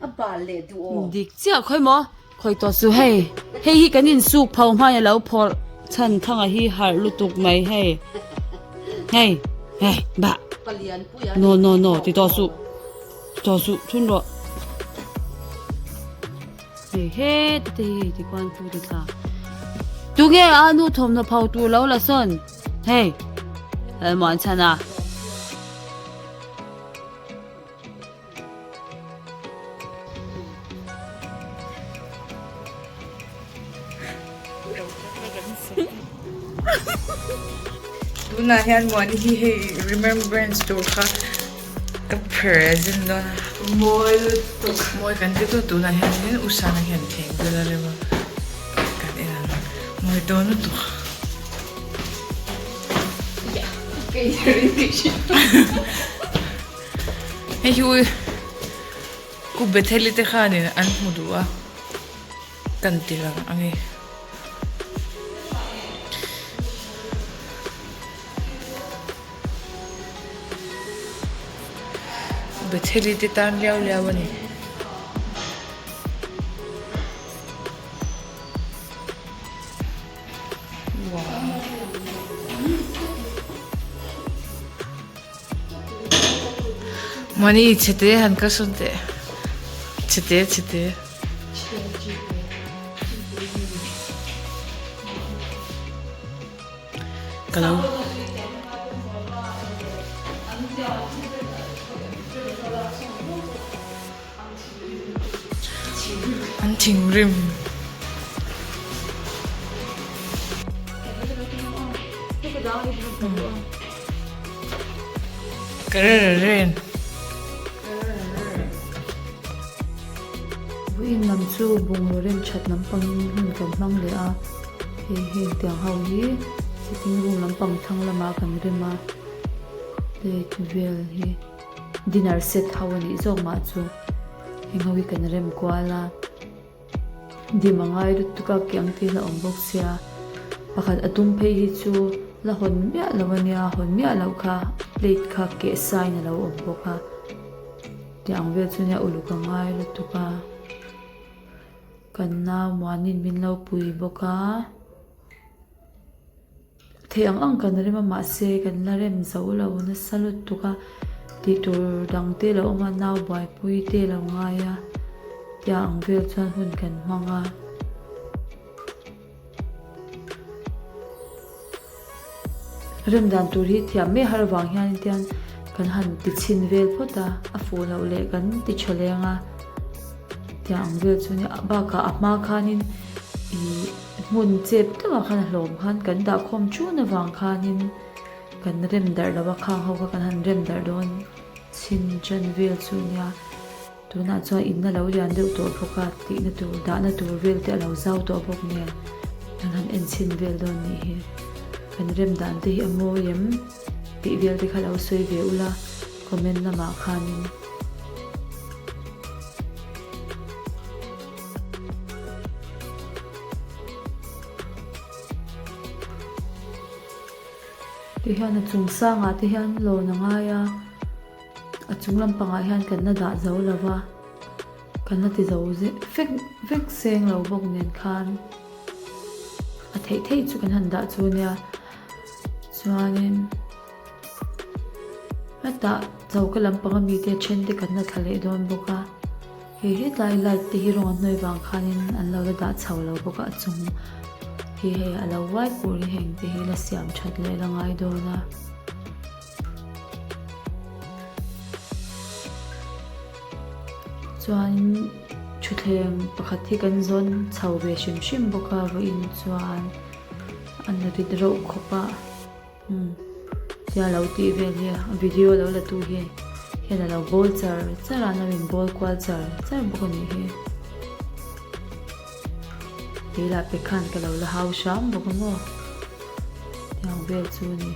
A bal leh duh aw. Dik chiah khawi maw? Khawi tawh suh hei. Hei hi kan insuk pho hmain a lo phawrh chhan thanga hi harh lutuk mai hei. Hei hei bah. No no no ti tawh suh. Ti tawh suh thun rawh. Hei he te te hi hei ti kuan pu ti thla. Tunge a nu thawmhnaw pho tur lo la sawn. Hei. Lalmuan chhan a. Tunah hian Muani hi hei remembrance tur kha ka present dawn a. Mawi lutuk. Mawi kan ti tawh tunah hian u Sana hian thleng vel a rem a kan en ang mawi dawn lutuk. Hei hi u Betheli te khanin an hmu duh a kan ti lang a ni. Betheli te tan liau liau a ni. Mani chhete han ka sawn teh chhete chhete. Ka lo. An thinrim. Ka reren. Vawiin lam chu bungraw rem that lampangin hun kan hmang leh a, hei heng tiang ho hi sitting room lampang thlang lamah kan rem a, plate vel hi. Dinner set ho a nih zawk mah chu heng ho hi kan rem kual a, dim a ngai lutuk a kiang te hi la awm bawk sia, pakhat a tum phei hi chu la hawn miah lo a nia, hawn miah loh kha plate kha keh sain a lo awm bawk a, tih ang vel chu nia uluk a ngai lutuk a, kan nau muanin min lo pui bawk a. Theih ang ang kan rem a mahse kan la rem zo lo nasa lutuk a tih tur dang te lo awm a nau buaipui te lo ngai a tia ang vel chuan hun kan hmang a. Rem dan tur hi thiam mai har avang hian tian kan han ti chhin vel phawt a a fuh loh leh kan ti tha leng a tia ang vel chu nia bakah a hma khanin ih. Hmun chep deuhah khan a hlawm khan kan dahkhawm thun avang khanin kan rem darh lo a, khang ho kha kan han rem darh dawn chhin chan vel chu nia. Tunah chuan in a lo lian deuh tawh bawk a, tihna tur dahna tur vel te a lo zau tawh bawk nen kan han en chhin vel dawn nih hi. Kan rem dan te hi a mawi em tih vel te kha lo sawi ve ula comment lamah khanin. Ti hian a chung sangah te hian lawn a ngai a a chung lampangah hian kan la dah zo lo va kan la ti zo vek vek seng lo bawk nen khan a theih theih chu kan han dah chu nia chuanin hetah choka lampang ami te a then te kan la thla leh dawn bawk a. Hei hetlai light te hi rawng an hnawih vang khanin an lo la dah chho lo bawk a a chung hi hei a lo uai pur hi heng te hi la siam that leh la ngai dawn a. Chuanin thutthleng pakhat hi kan zawn chho ve hrim hrim bawk a vawiin chuan a na rit reuh khawp a. Umm tia lo tih vel hi a video lo la tu hi hian a lo bawl char char a an lo in bawl kual char char bawk a nih hi kei lah pe khan ka lo la hau hram bawk a maw tiang vel chu a ni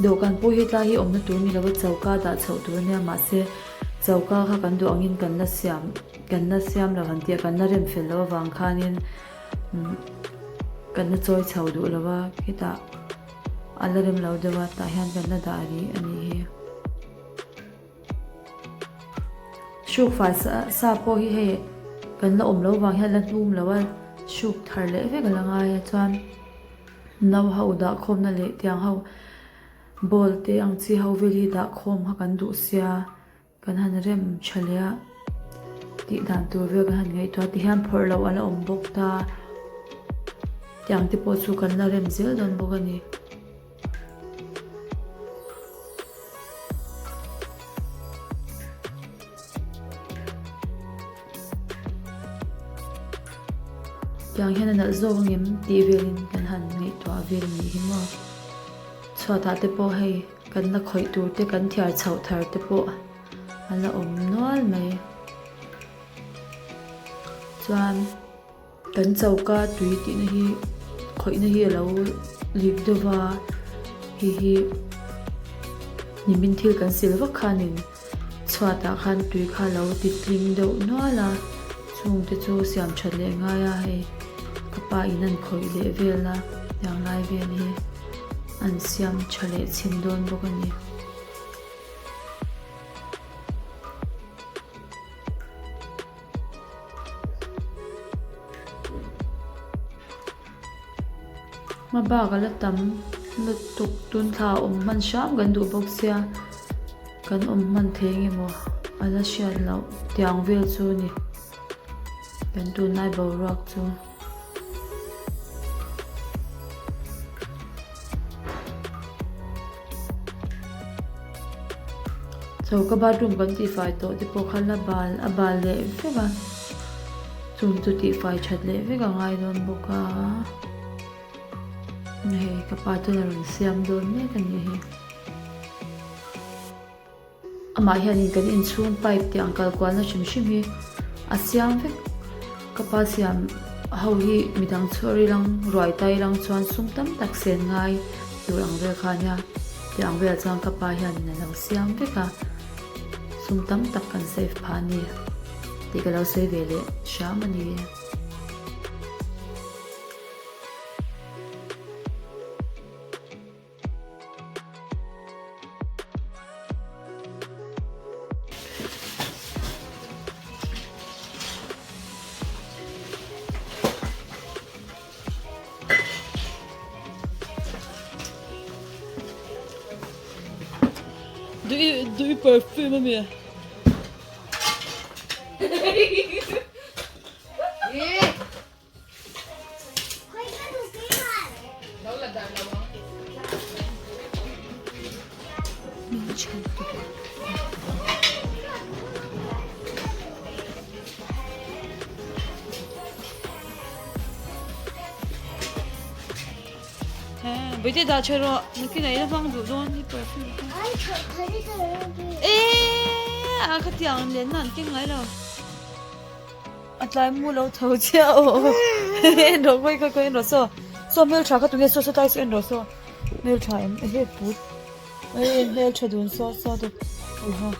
dawhkan pawh hi tlai hi awmna tur ni lova choka dah chhoh tur a nia mahse choka kha kan duh angin kan la siam. Kan la siam lo han tih a, kan la rem fel loh avang khanin kan la chawi chho duh lo a, khitah a la rem lo deuh a, tah hian kan la dah rih a nih hi. hruk fai sa sa pawh hi hei kan la awm loh vang hian la hnum lo a hruk thar leh vek a la ngai a chuan no ho dah khawmna leh tiang ho bowl te ang chi ho vel hi dah khawm kha kan duh sia. Kan han rem tha leh a, tih dan tur vel kan han ngaihtuah a tihian phawrh loh a la awm bawk ta, tiang te pawh chu kan la rem zel dawn bawk a ni. Tiang hian a nalh zawk angem tih velin kan han ngaihtuah vel a nih hi maw. Chhuatah te pawh hei. Kan la khawih tur te kan thiar chhoh thar te pawh a la awm nual mai. Chuan kan choka tui tihna hi khawihna hi a lo lik deuh va, hei hi nimin thil kan sil vak khanin chhuatah khan tui kha a lo ti tling deuh nual a, chungte chu siam that leh ngai a hei ka pa in an khawih leh vel a tiang lai vel hi. An siam tha leh chhin dawn bawk a ni. Hma bak a la tam lutuk tun thla a awm hman hram kan duh bawk sia kan awm hman thei nge maw a la hriat loh tiang vel chu a ni kan tunlai boruak chu. Choka bathroom kan tihfai tawh te pawh kha la bal a bal leh vek a chung chu tihfai that leh vek a ngai dawn bawk a hei ka pa chuan a rawn siam dawn mek a nih hi. Amah hianin kan inchhung pipe tih ang kal kualna hrim hrim hi a siam vek. Ka pa siam ho hi midang chhuah rilang ruai tai lang chuan sum tam tak sen ngai tur ang vel kha ania. Tih ang velah chuan ka pa hianin a lo siam vek a, sum tam tak kan save phah a ni tih ka lo sawi ve leh hram a ni. Duh i perfume a mi? Bawihte dah tha rawh nakinah i la hmang duh dawn hi perfume kha eee a khatiang lenna an keng ngai lo. A tlai mu lo tho chiah aw en rawh khawi khawi khawi en rawh saw saw hmeltha kha tunge saw saw tlai saw en rawh saw hmeltha em ehe put ei hmeltha dun saw saw te awha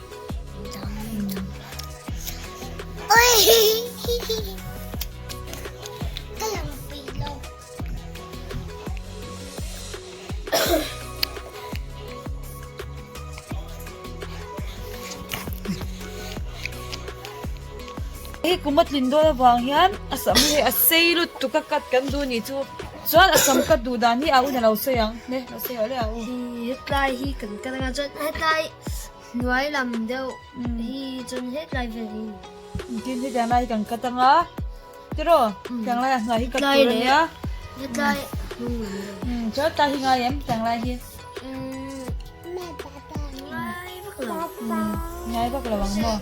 Hei kum a tlin dawn avang hian a sam hi a sei lutuk a cut kan duh anih chu chuan a sam cut duh dan hi a un a lo sawi ang ne lo sawi leh a u. Hetlai hi kan cut anga chuan hetlai hnuai lam deuh hi chuan hetlai vel hi. Tin hetiang lai hi kan cut anga. Tiraw? Tiang lai ah hnuai hi cut tur a nia. Hetlai hnung lam deuh. Chuan tlai hi ngai em tiang lai hi? Ngai vak lo. Ngai vak lo ang maw?